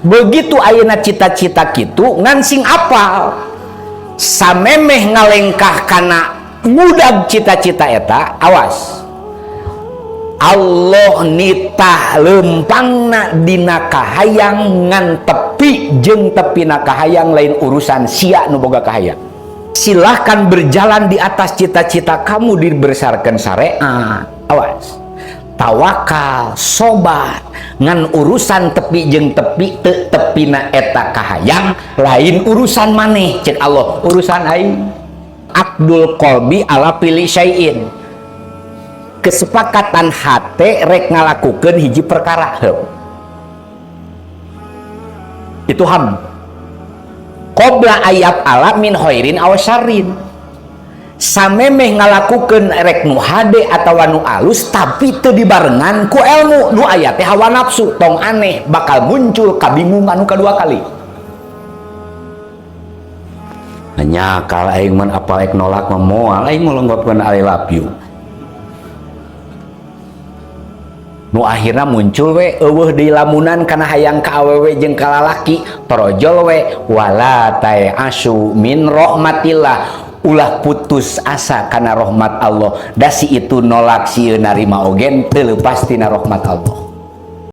Begitu ayeuna cita-cita kitu ngan sing apal samemeh ngalengkah kana ngudag cita-cita eta, awas Allah nitah lempangna dina kahayang ngan tepi jeung tepina kahayang lain urusan sia nu boga kahayang. Silahkan berjalan di atas cita-cita kamu dibesarkan syariat, awas, tawakal, sobat, ngan urusan tepi jeung tepi teu tepina eta kahayang lain urusan maneh, cek Allah, urusan aing. Aqdul qalbi ala fi'li syai'in, kesepakatan hate rek ngalakukeun hiji perkara, heup. Itu ham qabla ayyaf'ala min khairin aw syarrin, samemeh ngalakukeun rek nu hade atawa nu alus tapi teu dibarengan ku ilmu nu aya teh hawa nafsu, tong aneh bakal muncul kabingungan nu kadua kali. Hanya kalau aing mun apal ek nolak mah moal aing ngolonggopkeun I love you. Nu akhirna muncul we eueuh deui lamunan kana hayang ka awewe jeung ka lalaki, torojol we wala ta'asu min rahmatillah, ulah putus asa kana rahmat Allah. Da si itu nolak si ieu narima ogen teu leupas tina rahmat Allah.